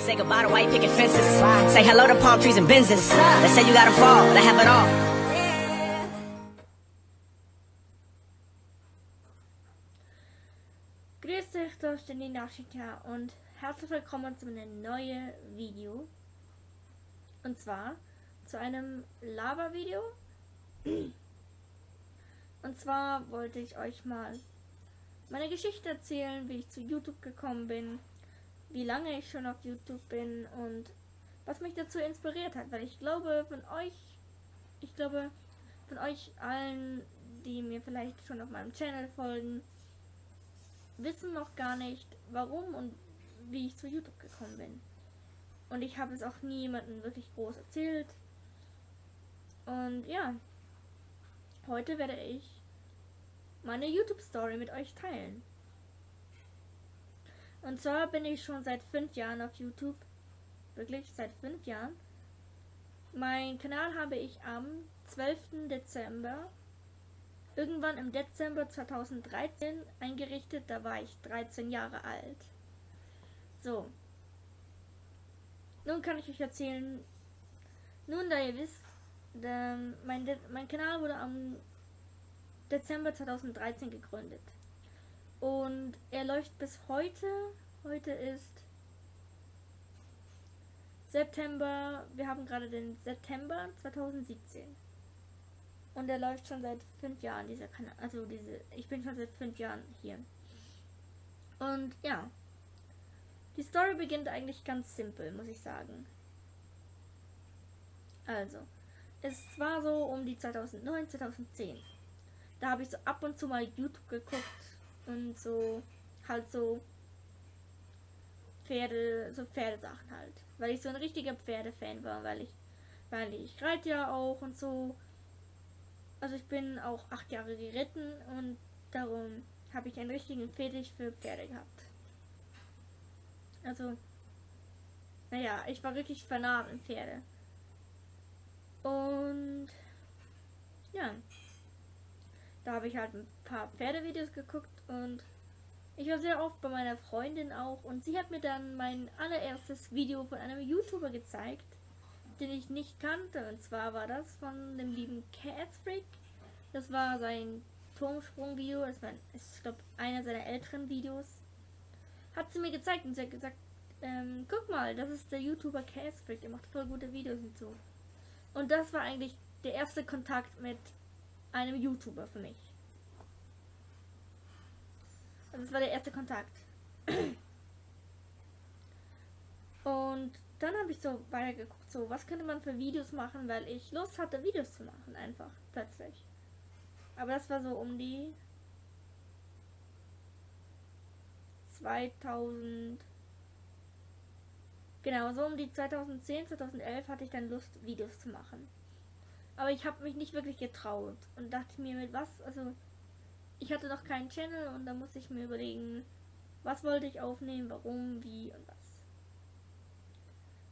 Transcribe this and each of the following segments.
Say goodbye to white picket fences. Say hello to palm trees and Benzes. They say you gotta fall, they have it all. Grüß euch, da ist die Nashika und herzlich willkommen zu einem neuen Video. Und zwar zu einem Lava-Video. Und zwar wollte ich euch mal meine Geschichte erzählen, wie ich zu YouTube gekommen bin, wie lange ich schon auf YouTube bin und was mich dazu inspiriert hat, weil ich glaube von euch allen, die mir vielleicht schon auf meinem Channel folgen, wissen noch gar nicht, warum und wie ich zu YouTube gekommen bin. Und ich habe es auch niemandem wirklich groß erzählt. Und ja, heute werde ich meine YouTube-Story mit euch teilen. Und zwar bin ich schon seit 5 Jahren auf YouTube. Wirklich seit 5 Jahren. Mein Kanal habe ich am 12. Dezember, irgendwann im Dezember 2013 eingerichtet. Da war ich 13 Jahre alt. So. Nun kann ich euch erzählen, nun da ihr wisst, mein Kanal wurde am Dezember 2013 gegründet. Und er läuft bis heute. Heute ist September. Wir haben gerade den September 2017. Und er läuft schon seit 5 Jahren, dieser Kanal. Ich bin schon seit 5 Jahren hier. Und ja. Die Story beginnt eigentlich ganz simpel, muss ich sagen. Also, es war so um die 2009, 2010. Da habe ich so ab und zu mal YouTube geguckt. Und so Pferdesachen halt. Weil ich so ein richtiger Pferdefan war, weil ich reite ja auch und so. Also ich bin auch 8 Jahre geritten und darum habe ich einen richtigen Fetisch für Pferde gehabt. Also, naja, ich war wirklich vernarrt in Pferde. Und ja, da habe ich halt ein paar Pferdevideos geguckt und ich war sehr oft bei meiner Freundin auch und sie hat mir dann mein allererstes Video von einem YouTuber gezeigt, den ich nicht kannte, und zwar war das von dem lieben Catsfreak. Das war sein Turmsprung-Video, das war, ich glaube, einer seiner älteren Videos. Hat sie mir gezeigt und sie hat gesagt, guck mal, das ist der YouTuber Catsfreak, der macht voll gute Videos und so. Und das war eigentlich der erste Kontakt mit einem YouTuber für mich. Also das war der erste Kontakt. Und dann habe ich so weitergeguckt, so was könnte man für Videos machen, weil ich Lust hatte, Videos zu machen, einfach plötzlich. Aber das war so um die 2000, genau, so um die 2010, 2011 hatte ich dann Lust, Videos zu machen. Aber ich habe mich nicht wirklich getraut und dachte mir, mit was, also ich hatte noch keinen Channel und da musste ich mir überlegen, was wollte ich aufnehmen, warum, wie und was.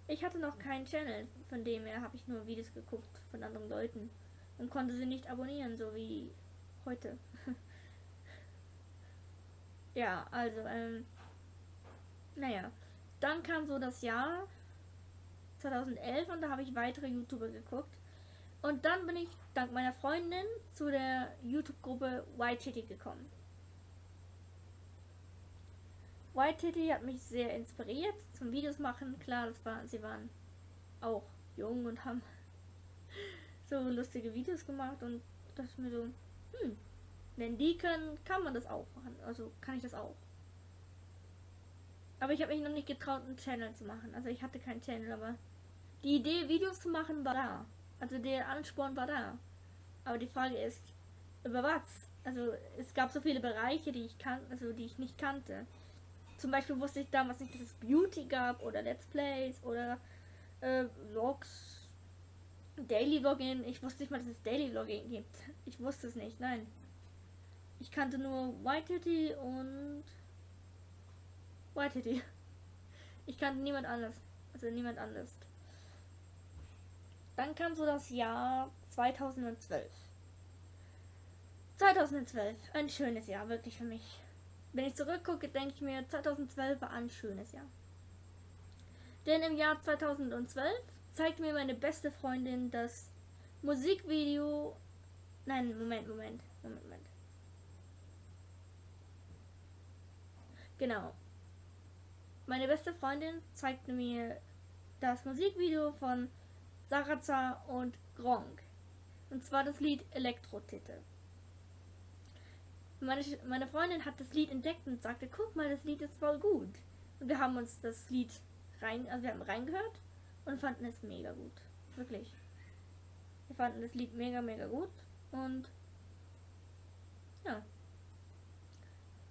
Ich hatte noch keinen Channel, von dem her habe ich nur Videos geguckt von anderen Leuten und konnte sie nicht abonnieren, so wie heute. Ja, also, naja, dann kam so das Jahr 2011 und da habe ich weitere YouTuber geguckt. Und dann bin ich dank meiner Freundin zu der YouTube-Gruppe White Titty gekommen. White Titty hat mich sehr inspiriert zum Videos machen. Klar, sie waren auch jung und haben so lustige Videos gemacht und dachte mir so, wenn die können, kann man das auch machen. Also kann ich das auch. Aber ich habe mich noch nicht getraut, einen Channel zu machen. Also ich hatte keinen Channel, aber die Idee, Videos zu machen, war da. Also der Ansporn war da. Aber die Frage ist, über was? Also es gab so viele Bereiche, die ich nicht kannte. Zum Beispiel wusste ich damals nicht, dass es Beauty gab oder Let's Plays oder Vlogs, Daily Vlogging. Ich wusste nicht mal, dass es Daily Vlogging gibt. Ich wusste es nicht, nein. Ich kannte nur White Titty und White Titty. Ich kannte niemand anders. Also niemand anders. Dann kam so das Jahr 2012. 2012, ein schönes Jahr, wirklich für mich. Wenn ich zurückgucke, denke ich mir, 2012 war ein schönes Jahr. Denn im Jahr 2012 zeigte mir meine beste Freundin das Musikvideo. Nein, Moment. Genau. Meine beste Freundin zeigte mir das Musikvideo von Saraza und Gronkh. Und zwar das Lied Elektro-Titel. Meine Freundin hat das Lied entdeckt und sagte, guck mal, das Lied ist voll gut. Und wir haben uns das Lied wir haben reingehört und fanden es mega gut. Wirklich. Wir fanden das Lied mega gut. Und ja.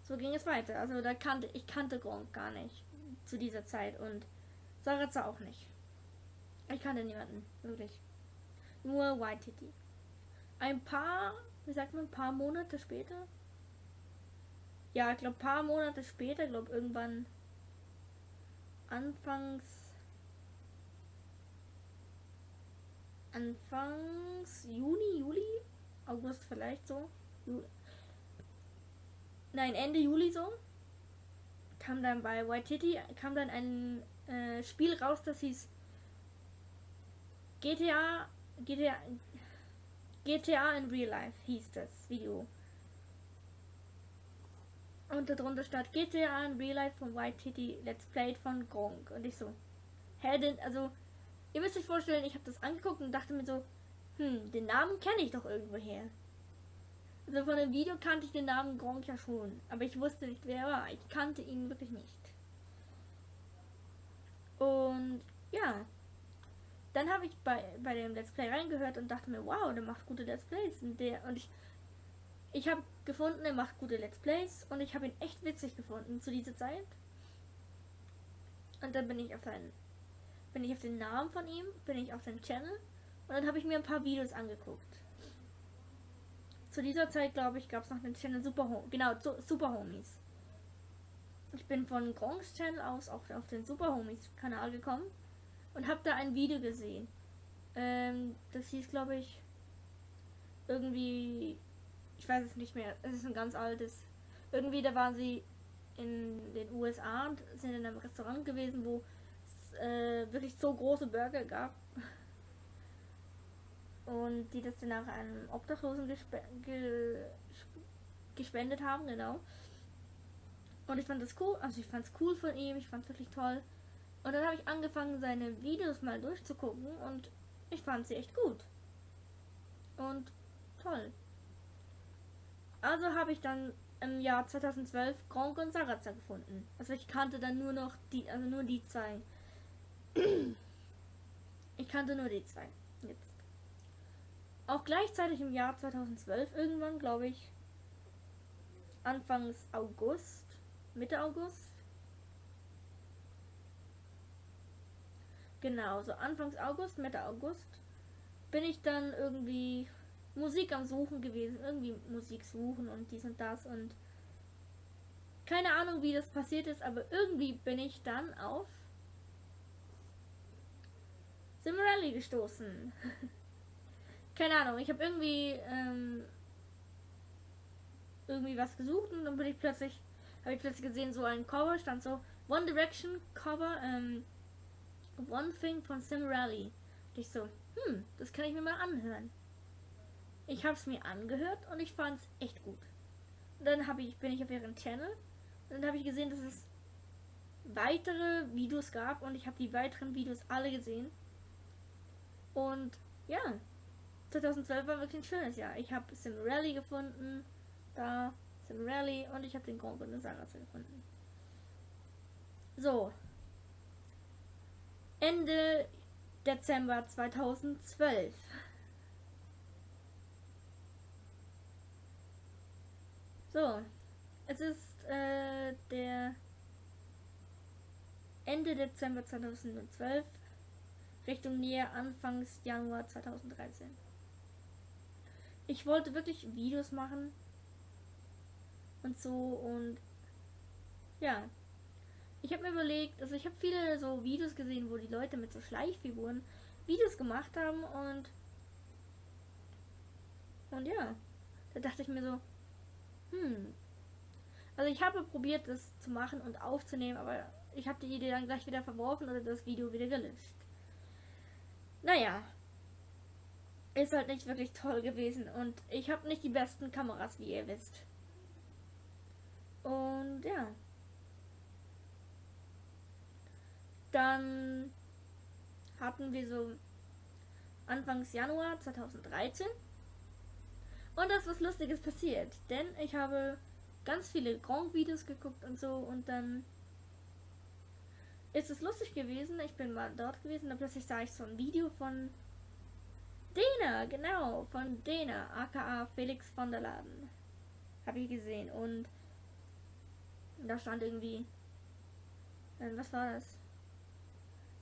So ging es weiter. Also ich kannte Gronkh gar nicht zu dieser Zeit und Saraza auch nicht. Ich kannte niemanden, wirklich. Nur YTT. Ein paar Monate später? Ja, ich glaube paar Monate später, irgendwann Anfangs Juli, August vielleicht so. Ende Juli so. Kam dann bei YTT ein Spiel raus, das hieß GTA in Real Life hieß das Video. Und darunter stand GTA in Real Life von YTT Let's Play von Gronkh. Und ich so, also, ihr müsst euch vorstellen, ich habe das angeguckt und dachte mir so, den Namen kenne ich doch irgendwoher. Also von dem Video kannte ich den Namen Gronkh ja schon, aber ich wusste nicht, wer er war. Ich kannte ihn wirklich nicht. Und ja, dann habe ich bei dem Let's Play reingehört und dachte mir, wow, der macht gute Let's Plays. Und ich habe gefunden, er macht gute Let's Plays und ich habe ihn echt witzig gefunden zu dieser Zeit. Und dann bin ich auf den Namen von ihm, bin ich auf seinem Channel und dann habe ich mir ein paar Videos angeguckt. Zu dieser Zeit, glaube ich, gab es noch den Channel Super Homies. Ich bin von Gronks Channel aus auch auf den Super Homies Kanal gekommen und habe da ein Video gesehen. Das hieß, glaube ich, irgendwie, ich weiß es nicht mehr, es ist ein ganz altes. Irgendwie, da waren sie in den USA und sind in einem Restaurant gewesen, wo es wirklich so große Burger gab. Und die das dann nach einem Obdachlosen gespendet haben, genau. Und ich fand das cool, also ich fand es cool von ihm, ich fand es wirklich toll. Und dann habe ich angefangen, seine Videos mal durchzugucken und ich fand sie echt gut. Und toll. Also habe ich dann im Jahr 2012 Gronkh und Saraza gefunden. Also ich kannte dann nur die zwei. Ich kannte nur die zwei. Jetzt. Auch gleichzeitig im Jahr 2012 irgendwann, glaube ich, Anfangs August, Mitte August. Genau, so Anfangs August, Mitte August bin ich dann irgendwie Musik am Suchen gewesen. Irgendwie Musik suchen und dies und das und keine Ahnung, wie das passiert ist, aber irgendwie bin ich dann auf Cimorelli gestoßen. Keine Ahnung, ich habe irgendwie was gesucht und dann habe ich plötzlich gesehen, so ein Cover stand so One Direction Cover, One Thing von Cimorelli. Und ich so, das kann ich mir mal anhören. Ich habe es mir angehört und ich fand es echt gut. Und dann bin ich auf ihren Channel und dann habe ich gesehen, dass es weitere Videos gab und ich habe die weiteren Videos alle gesehen. Und ja, 2012 war wirklich ein schönes Jahr. Ich habe Cimorelli gefunden, Cimorelli und ich habe den Gronkh und den Saraza gefunden. So. Ende Dezember 2012. So. Es ist der Ende Dezember 2012. Richtung Nähe Anfangs Januar 2013. Ich wollte wirklich Videos machen und so und ja, ich habe mir überlegt, also ich habe viele so Videos gesehen, wo die Leute mit so Schleichfiguren Videos gemacht haben und ja, da dachte ich mir so, also ich habe probiert, das zu machen und aufzunehmen, aber ich habe die Idee dann gleich wieder verworfen oder das Video wieder gelöscht. Naja, ist halt nicht wirklich toll gewesen und ich habe nicht die besten Kameras, wie ihr wisst. Und ja. Dann hatten wir so Anfangs Januar 2013 und da ist was Lustiges passiert, denn ich habe ganz viele Gronk-Videos geguckt und so und dann ist es lustig gewesen. Ich bin mal dort gewesen und plötzlich sah ich so ein Video von Dena, genau, von Dena, aka Felix von der Laden. Habe ich gesehen und da stand irgendwie, was war das?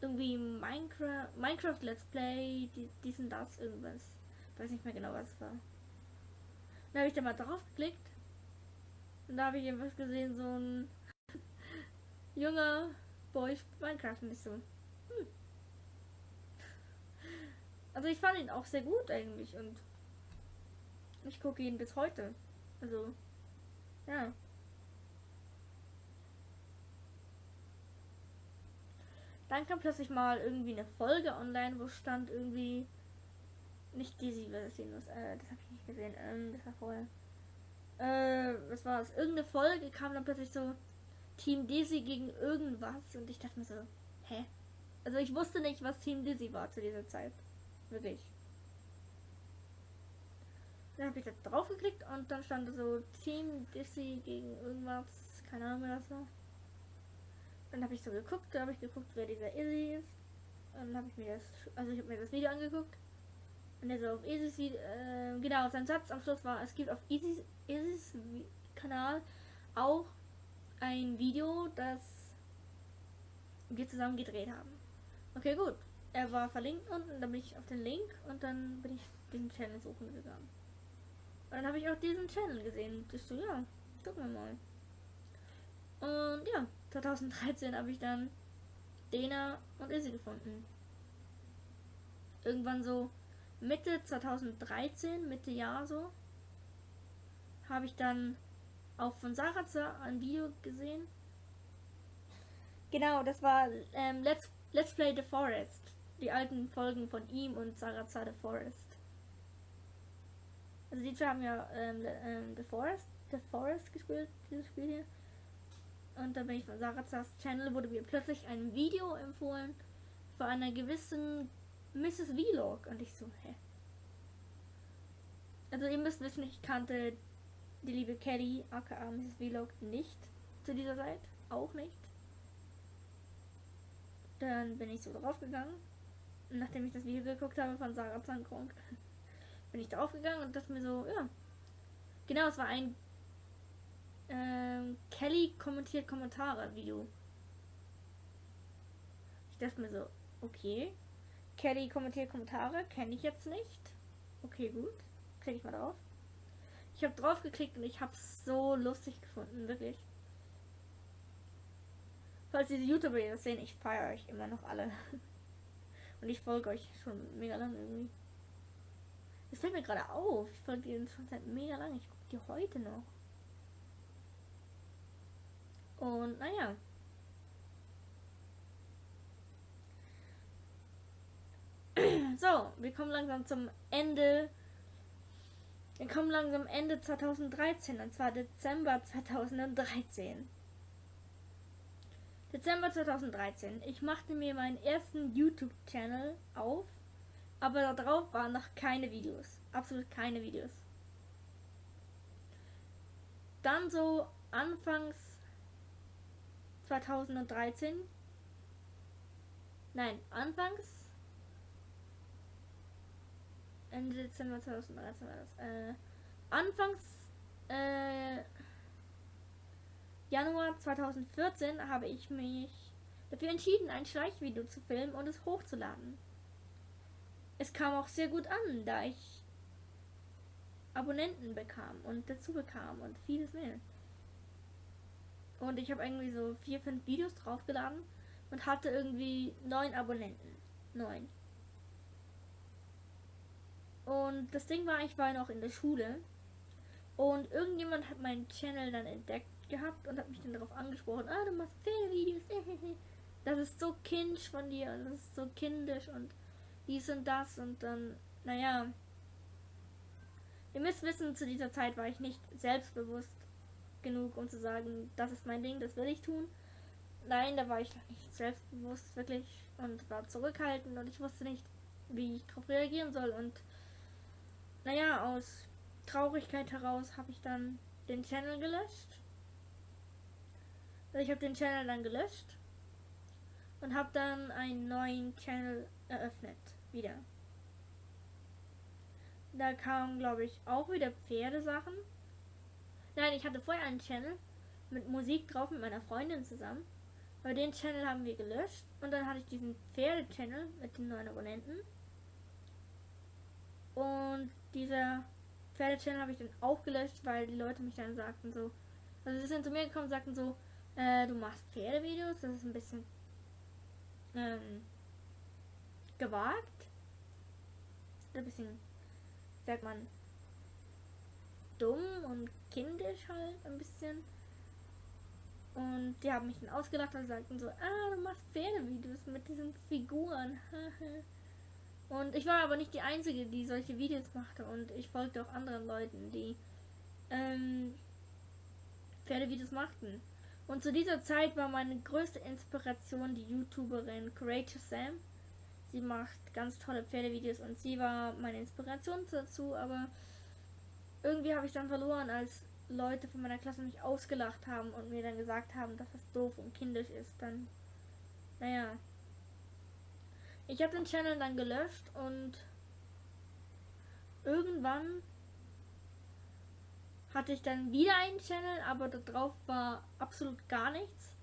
Irgendwie Minecraft Let's Play, dies und das, irgendwas. Weiß nicht mehr genau, was es war. Da habe ich da mal drauf geklickt und da habe ich irgendwas gesehen, so ein junger Boy spielt Minecraft und ich so, Also ich fand ihn auch sehr gut eigentlich und ich gucke ihn bis heute. Also, ja. Dann kam plötzlich mal irgendwie eine Folge online, wo stand irgendwie nicht Dizzy versus das habe ich nicht gesehen. Das war vorher. Was war es? Irgendeine Folge kam dann plötzlich so Team Dizzy gegen irgendwas und ich dachte mir so, hä? Also ich wusste nicht, was Team Dizzy war zu dieser Zeit. Wirklich. Dann habe ich da drauf geklickt und dann stand da so Team Dizzy gegen irgendwas. Keine Ahnung, wer das war. Dann habe ich so geguckt, da habe ich geguckt, wer dieser Izzy ist. Und dann habe ich mir das Video angeguckt. Und der so auf Izzy's Video, genau, sein Satz am Schluss war, es gibt auf Izzy's Kanal auch ein Video, das wir zusammen gedreht haben. Okay, gut. Er war verlinkt unten, dann bin ich auf den Link und dann bin ich den Channel suchen gegangen. Und dann habe ich auch diesen Channel gesehen. Das so, ja, gucken wir mal. Und ja, 2013 habe ich dann Dena und Izzy gefunden. Irgendwann so Mitte 2013, Mitte Jahr so, habe ich dann auch von Sarazar ein Video gesehen. Genau, das war Let's Play The Forest. Die alten Folgen von ihm und Sarazar The Forest. Also die zwei haben ja The Forest gespielt, dieses Spiel hier. Und dann bin ich von Sarazars Channel, wurde mir plötzlich ein Video empfohlen von einer gewissen Mrs. Vlog. Und ich so, hä? Also ihr müsst wissen, ich kannte die liebe Kelly, aka Mrs. Vlog, nicht zu dieser Zeit. Auch nicht. Dann bin ich so drauf gegangen. Nachdem ich das Video geguckt habe von Sarazar und Gronk, bin ich drauf gegangen und dachte mir so, ja. Genau, es war ein Kelly kommentiert Kommentare Video. Ich dachte mir so, okay. Kelly kommentiert Kommentare, kenne ich jetzt nicht. Okay, gut. Klicke ich mal drauf. Ich habe drauf geklickt und ich habe es so lustig gefunden, wirklich. Falls diese YouTuber hier das sehen, ich feiere euch immer noch alle. Und ich folge euch schon mega lang irgendwie. Das fällt mir gerade auf. Ich folge denen schon seit mega lang. Ich gucke die heute noch. Und naja. So, wir kommen langsam zum Ende. Wir kommen langsam Ende 2013, und zwar Dezember 2013. Dezember 2013. Ich machte mir meinen ersten YouTube-Channel auf, aber darauf waren noch keine Videos. Absolut keine Videos. Dann so anfangs 2013. Nein, anfangs Ende Dezember 2013 war das. Anfangs Januar 2014 habe ich mich dafür entschieden, ein Schleichvideo zu filmen und es hochzuladen. Es kam auch sehr gut an, da ich Abonnenten bekam und dazu bekam und vieles mehr. Und ich habe irgendwie so 4-5 Videos draufgeladen und hatte irgendwie 9 Abonnenten. 9. Und das Ding war, ich war noch in der Schule und irgendjemand hat meinen Channel dann entdeckt gehabt und hat mich dann darauf angesprochen, du machst Pferdevideos, das ist so kindisch von dir und das ist so kindisch und dies und das und dann, naja, ihr müsst wissen, zu dieser Zeit war ich nicht selbstbewusst genug, um zu sagen, das ist mein Ding, das will ich tun. Nein, da war ich noch nicht selbstbewusst wirklich und war zurückhaltend und ich wusste nicht, wie ich darauf reagieren soll und naja, aus Traurigkeit heraus habe ich dann den Channel gelöscht. Also ich habe den Channel dann gelöscht und habe dann einen neuen Channel eröffnet, wieder. Da kamen, glaube ich, auch wieder Pferdesachen. Nein, ich hatte vorher einen Channel mit Musik drauf mit meiner Freundin zusammen. Aber den Channel haben wir gelöscht. Und dann hatte ich diesen Pferde-Channel mit den 9 Abonnenten. Und dieser Pferde-Channel habe ich dann auch gelöscht, weil die Leute mich dann sagten so, also sie sind zu mir gekommen und sagten so, du machst Pferdevideos, das ist ein bisschen gewagt. Ein bisschen, sagt man, dumm und kindisch halt ein bisschen. Und die haben mich dann ausgelacht und sagten so, du machst Pferdevideos mit diesen Figuren. Und ich war aber nicht die Einzige, die solche Videos machte und ich folgte auch anderen Leuten, die Pferdevideos machten. Und zu dieser Zeit war meine größte Inspiration die YouTuberin Courageous Sam. Sie macht ganz tolle Pferdevideos und sie war meine Inspiration dazu, aber irgendwie habe ich dann verloren, als Leute von meiner Klasse mich ausgelacht haben und mir dann gesagt haben, dass das doof und kindisch ist. Dann, naja. Ich habe den Channel dann gelöscht und irgendwann hatte ich dann wieder einen Channel, aber da drauf war absolut gar nichts.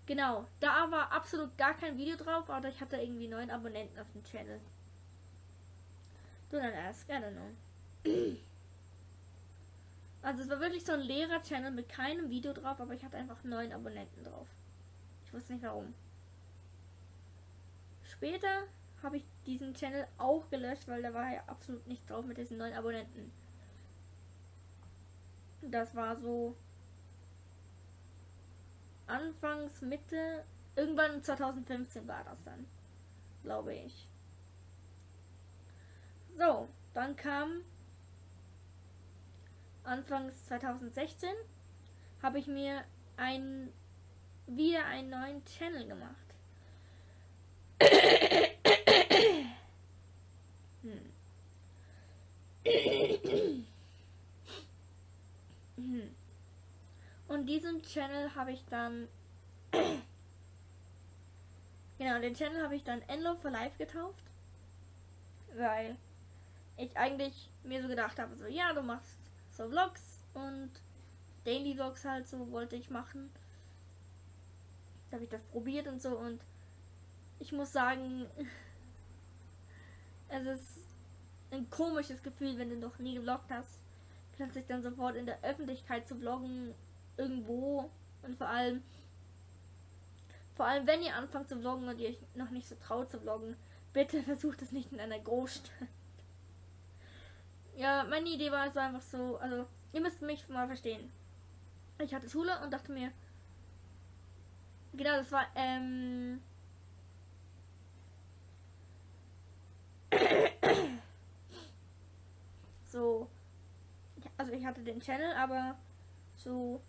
Genau, da war absolut gar kein Video drauf, aber ich hatte irgendwie 9 Abonnenten auf dem Channel. Do not ask, I don't know. Also es war wirklich so ein leerer Channel mit keinem Video drauf, aber ich hatte einfach 9 Abonnenten drauf. Ich wusste nicht warum. Später habe ich diesen Channel auch gelöscht, weil da war ja absolut nichts drauf mit diesen 9 Abonnenten. Das war so Anfangs, Mitte, irgendwann 2015 war das dann, glaube ich. So, dann kam Anfangs 2016, habe ich mir wieder einen neuen Channel gemacht. Und diesen Channel habe ich dann genau, den Channel habe ich dann Endlove for Life getauft, weil ich eigentlich mir so gedacht habe, so ja, du machst so Vlogs und Daily Vlogs halt, so wollte ich machen. Da habe ich das probiert und so und ich muss sagen, es ist ein komisches Gefühl, wenn du noch nie gevloggt hast, plötzlich dann sofort in der Öffentlichkeit zu vloggen, irgendwo und vor allem wenn ihr anfangt zu vloggen und ihr euch noch nicht so traut zu vloggen, bitte versucht es nicht in einer Großstadt. Ja, meine Idee war also einfach so, also ihr müsst mich mal verstehen. Ich hatte Schule und dachte mir, genau, das war, so, also ich hatte den Channel, aber so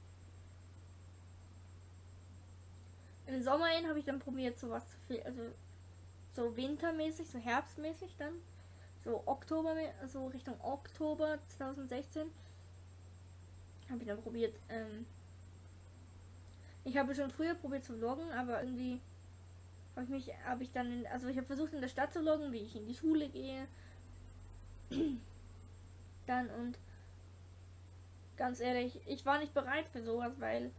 im Sommer hin habe ich dann probiert, sowas zu filmen, also so wintermäßig, so herbstmäßig dann, so Oktober, so Richtung Oktober 2016 habe ich dann probiert, ich habe schon früher probiert zu vloggen, aber irgendwie habe ich dann, also ich habe versucht in der Stadt zu vloggen, wie ich in die Schule gehe, dann und ganz ehrlich, ich war nicht bereit für sowas, weil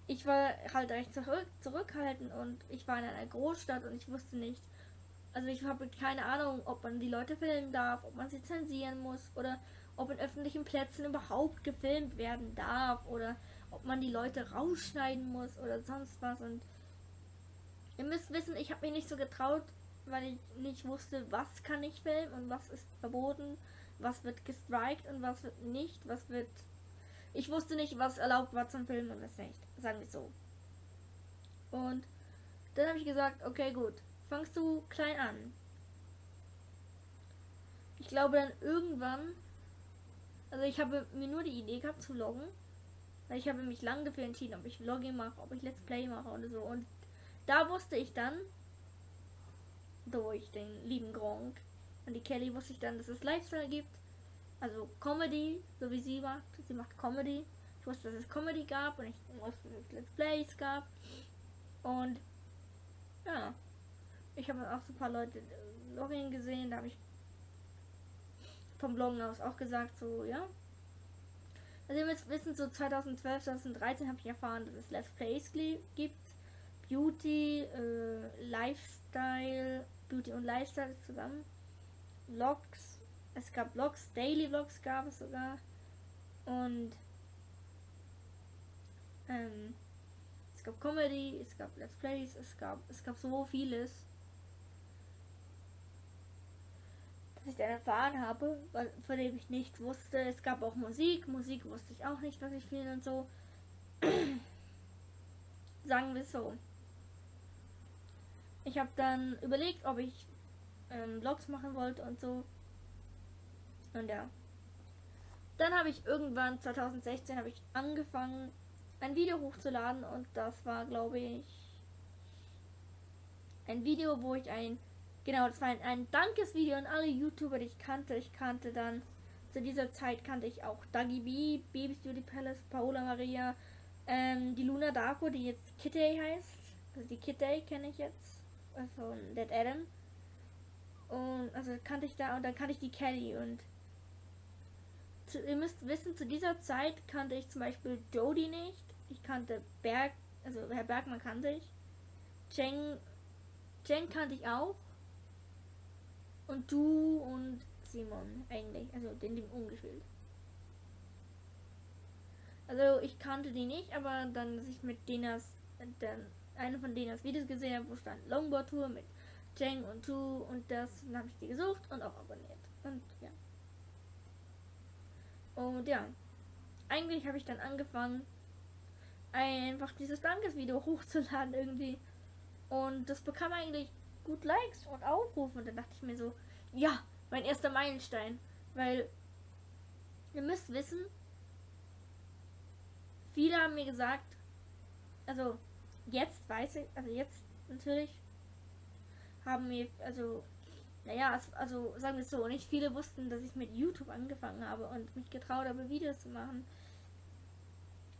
ich war halt recht zurückhaltend und ich war in einer Großstadt und ich wusste nicht, also ich habe keine Ahnung, ob man die Leute filmen darf, ob man sie zensieren muss oder ob in öffentlichen Plätzen überhaupt gefilmt werden darf oder ob man die Leute rausschneiden muss oder sonst was. Und ihr müsst wissen, ich habe mich nicht so getraut, weil ich nicht wusste, was kann ich filmen und was ist verboten, was wird gestrikt und was wird nicht, was wird Ich wusste nicht, was erlaubt war zum Filmen und was nicht. Sagen wir so. Und dann habe ich gesagt, okay, gut, fangst du klein an. Ich glaube dann irgendwann, also ich habe mir nur die Idee gehabt zu vloggen, weil ich habe mich lange dafür entschieden, ob ich Vlogging mache, ob ich Let's Play mache oder so. Und da wusste ich dann, durch den lieben Gronk und die Kelly, wusste ich dann, dass es Lifestyle gibt. Also Comedy, so wie sie macht. Sie macht Comedy. Ich wusste, dass es Comedy gab und ich wusste, dass es Let's Plays gab. Und ja, ich habe auch so ein paar Leute Vlogging gesehen, da habe ich vom Bloggen aus auch gesagt, so, ja. Also ihr müsst wissen, so 2012, 2013 habe ich erfahren, dass es Let's Plays gibt. Beauty, Lifestyle, Beauty und Lifestyle zusammen. Vlogs, es gab Vlogs, Daily Vlogs gab es sogar. Und es gab Comedy, es gab Let's Plays, es gab so vieles, dass ich dann erfahren habe, von dem ich nichts wusste. Es gab auch Musik wusste ich auch nicht, was ich will und so. Sagen wir es so. Ich habe dann überlegt, ob ich Vlogs machen wollte und so. Und ja. Dann habe ich irgendwann 2016 habe ich angefangen, ein Video hochzuladen und das war, glaube ich, ein Video, wo ich das war ein Dankesvideo an alle YouTuber, die ich kannte. Ich kannte dann, zu dieser Zeit kannte ich auch Dagi B, Babys Beauty Palace, Paola Maria, die Luna Darko, die jetzt Kitty heißt. Also die Kitty kenne ich jetzt von Dead Adam. Und also kannte ich da und dann kannte ich die Kelly und ihr müsst wissen, zu dieser Zeit kannte ich zum Beispiel Jodie nicht. Ich kannte Herr Bergmann kannte ich. Jen kannte ich auch. Und du und Simon eigentlich. Also den ungeschult. Also ich kannte die nicht, aber dann, dass ich mit eine von Denas Videos gesehen habe, wo stand Longboard Tour mit Jen und Tu und dann habe ich die gesucht und auch abonniert. Und ja. Und ja, eigentlich habe ich dann angefangen, einfach dieses Dankesvideo hochzuladen irgendwie. Und das bekam eigentlich gut Likes und Aufrufe. Und dann dachte ich mir so, ja, mein erster Meilenstein. Weil, ihr müsst wissen, viele haben mir gesagt, also jetzt weiß ich, also jetzt natürlich, haben mir, also sagen wir es so, nicht viele wussten, dass ich mit YouTube angefangen habe und mich getraut habe, Videos zu machen.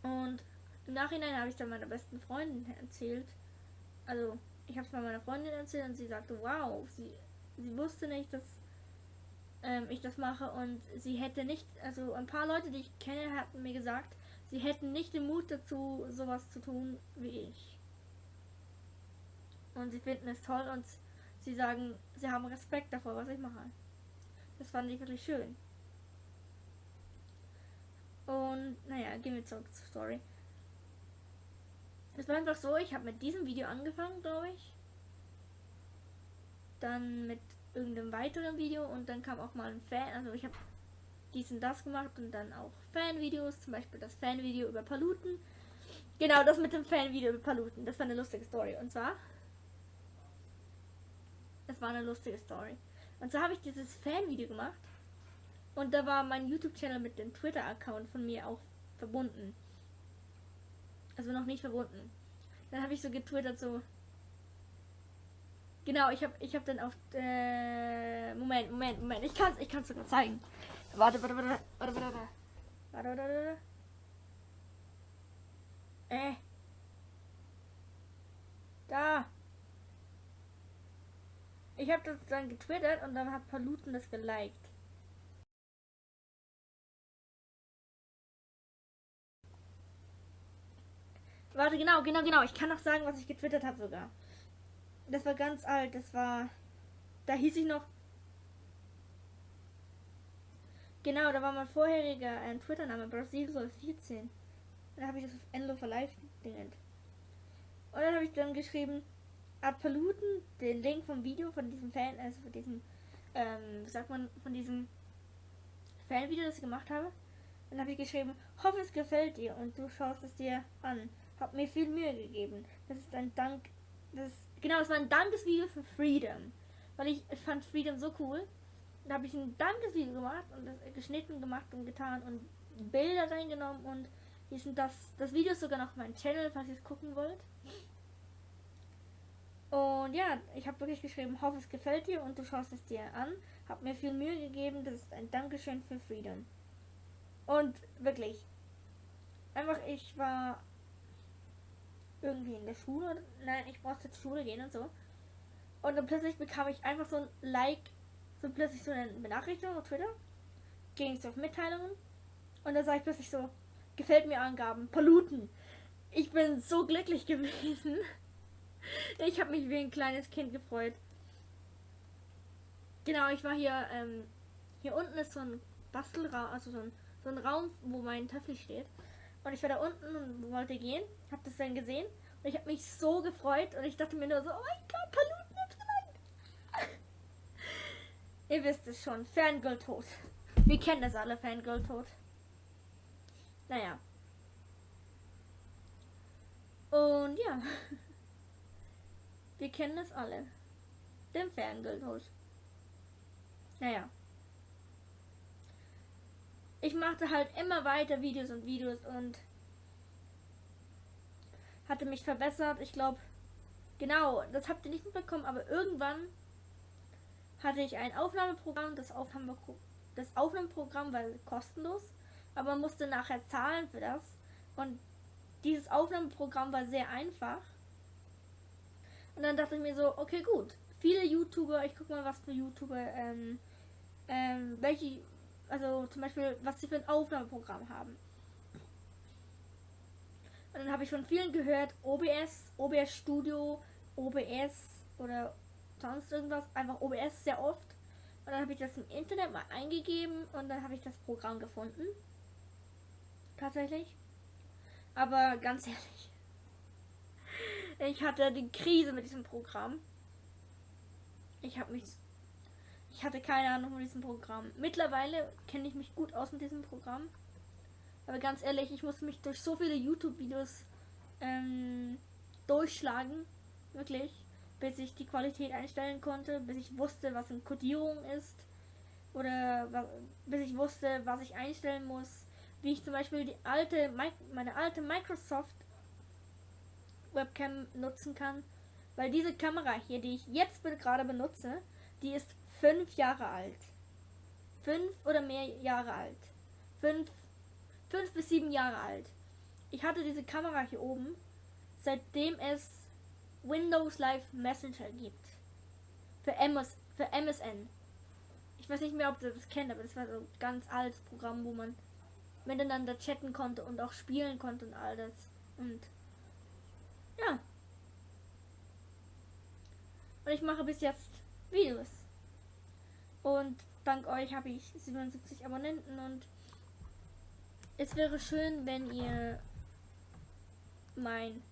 Und im Nachhinein habe ich dann meiner besten Freundin erzählt. Also, ich habe es mal meiner Freundin erzählt und sie sagte, wow, sie wusste nicht, dass ich das mache und sie hätte nicht, also ein paar Leute, die ich kenne, hatten mir gesagt, sie hätten nicht den Mut dazu, sowas zu tun wie ich. Und sie finden es toll und sie sagen, sie haben Respekt davor, was ich mache. Das fand ich wirklich schön. Und naja, gehen wir zurück zur Story. Es war einfach so, ich habe mit diesem Video angefangen, glaube ich. Dann mit irgendeinem weiteren Video und dann kam auch mal ein Fan, also ich habe dies und das gemacht und dann auch Fanvideos, zum Beispiel das Fanvideo über Paluten. Genau, das mit dem Fanvideo über Paluten, das war eine lustige Story. Und zwar, es war eine lustige Story. Und so habe ich dieses Fanvideo gemacht und da war mein YouTube-Channel mit dem Twitter-Account von mir auch verbunden. Also noch nicht verbunden. Dann habe ich so getwittert so. Genau, ich hab dann auf Moment. Ich kann's sogar zeigen. Warte. Da. Ich habe das dann getwittert und dann hat Paluten das geliked. Warte, genau. Ich kann noch sagen, was ich getwittert habe sogar. Das war ganz alt, da hieß ich noch. Genau, da war mein vorheriger Twitter-Name, Brasil14. Da habe ich das auf Endlo for Life dingend. Und dann habe ich dann geschrieben, Art Paluten, den Link vom Video von diesem Fan, also von diesem, von diesem Fanvideo, das ich gemacht habe. Dann habe ich geschrieben, hoffe es gefällt dir und du schaust es dir an. Hab mir viel Mühe gegeben. Das ist ein Dank. Das war ein Dankesvideo für Freedom. Weil ich fand Freedom so cool. Da habe ich ein Dankesvideo gemacht und das geschnitten gemacht und getan und Bilder reingenommen und hier sind das Video ist sogar noch auf meinem Channel, falls ihr es gucken wollt. Und ja, ich habe wirklich geschrieben, hoffe es gefällt dir und du schaust es dir an. Hab mir viel Mühe gegeben, das ist ein Dankeschön für Freedom. Und wirklich, einfach ich war irgendwie in der Schule, nein, ich musste zur Schule gehen und so. Und dann plötzlich bekam ich einfach so ein Like, so plötzlich so eine Benachrichtigung auf Twitter. Ging ich so auf Mitteilungen und da sah ich plötzlich so, gefällt mir Angaben, Paluten. Ich bin so glücklich gewesen. Ich habe mich wie ein kleines Kind gefreut. Genau, ich war hier unten ist so ein Bastelraum, also so ein Raum, wo mein Töffel steht. Und ich war da unten und wollte gehen, habe das dann gesehen und ich habe mich so gefreut und ich dachte mir nur so, oh mein Gott, Paluten hat's gelangt. Ihr wisst es schon, Fangirl tot. Wir kennen das alle, Fangirl tot. Naja. Und ja. Wir kennen das alle. Den Fangirl tot. Naja. Ich machte halt immer weiter Videos und hatte mich verbessert. Ich glaube, genau, das habt ihr nicht mitbekommen, aber irgendwann hatte ich ein Aufnahmeprogramm. Das Aufnahmeprogramm war kostenlos, aber man musste nachher zahlen für das. Und dieses Aufnahmeprogramm war sehr einfach. Und dann dachte ich mir so, okay, gut. Viele YouTuber, ich guck mal, was für YouTuber, welche, also zum Beispiel, was sie für ein Aufnahmeprogramm haben. Und dann habe ich von vielen gehört, OBS Studio, OBS oder sonst irgendwas, einfach OBS sehr oft. Und dann habe ich das im Internet mal eingegeben und dann habe ich das Programm gefunden. Tatsächlich. Aber ganz ehrlich, ich hatte die Krise mit diesem Programm. Ich hatte keine Ahnung von diesem Programm. Mittlerweile kenne ich mich gut aus mit diesem Programm. Aber ganz ehrlich, ich musste mich durch so viele YouTube-Videos durchschlagen. Wirklich. Bis ich die Qualität einstellen konnte. Bis ich wusste, was eine Kodierung ist. Oder bis ich wusste, was ich einstellen muss. Wie ich zum Beispiel meine alte Microsoft Webcam nutzen kann. Weil diese Kamera hier, die ich jetzt gerade benutze, die ist 5 Jahre alt. 5 oder mehr Jahre alt. 5 bis 7 Jahre alt. Ich hatte diese Kamera hier oben, seitdem es Windows Live Messenger gibt. Für MSN. Ich weiß nicht mehr, ob ihr das kennt, aber das war so ein ganz altes Programm, wo man miteinander chatten konnte und auch spielen konnte und all das. Und ja. Und ich mache bis jetzt Videos. Und dank euch habe ich 77 Abonnenten und es wäre schön, wenn ihr mein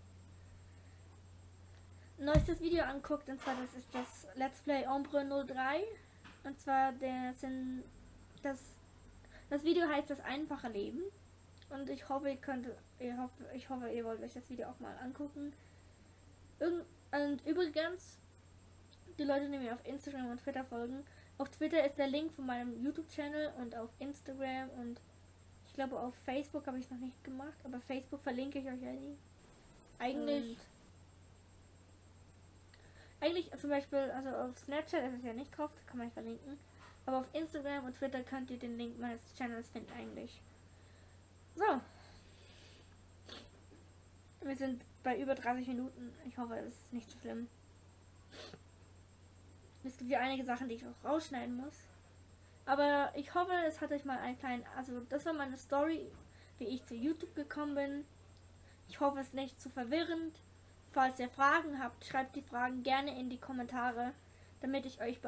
neuestes Video anguckt. Und zwar das ist das Let's Play Ombre 03. Und zwar das Video heißt das einfache Leben. Und ich hoffe, ihr wollt euch das Video auch mal angucken. Und übrigens, die Leute, die mir auf Instagram und Twitter folgen, auf Twitter ist der Link von meinem YouTube-Channel und auf Instagram und ich glaube auf Facebook habe ich es noch nicht gemacht, aber Facebook verlinke ich euch ja nie. Eigentlich zum Beispiel, also auf Snapchat ist es ja nicht drauf, das kann man nicht verlinken. Aber auf Instagram und Twitter könnt ihr den Link meines Channels finden eigentlich. So. Wir sind bei über 30 Minuten. Ich hoffe, es ist nicht so schlimm. Es gibt ja einige Sachen, die ich auch rausschneiden muss. Aber ich hoffe, es hat euch mal einen kleinen... Also das war meine Story, wie ich zu YouTube gekommen bin. Ich hoffe, es ist nicht zu verwirrend. Falls ihr Fragen habt, schreibt die Fragen gerne in die Kommentare, damit ich euch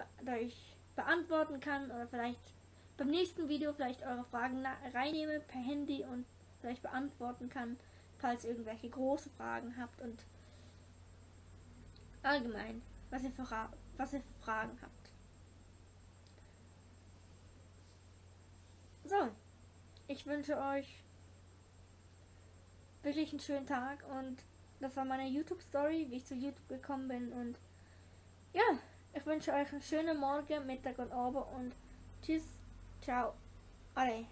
beantworten kann oder vielleicht beim nächsten Video vielleicht eure Fragen reinnehme per Handy und vielleicht beantworten kann, falls ihr irgendwelche große Fragen habt und allgemein, was ihr für Fragen habt. So, ich wünsche euch wirklich einen schönen Tag und das war meine YouTube-Story, wie ich zu YouTube gekommen bin und ja, ich wünsche euch einen schönen Morgen, Mittag und Abend und tschüss, ciao, alle.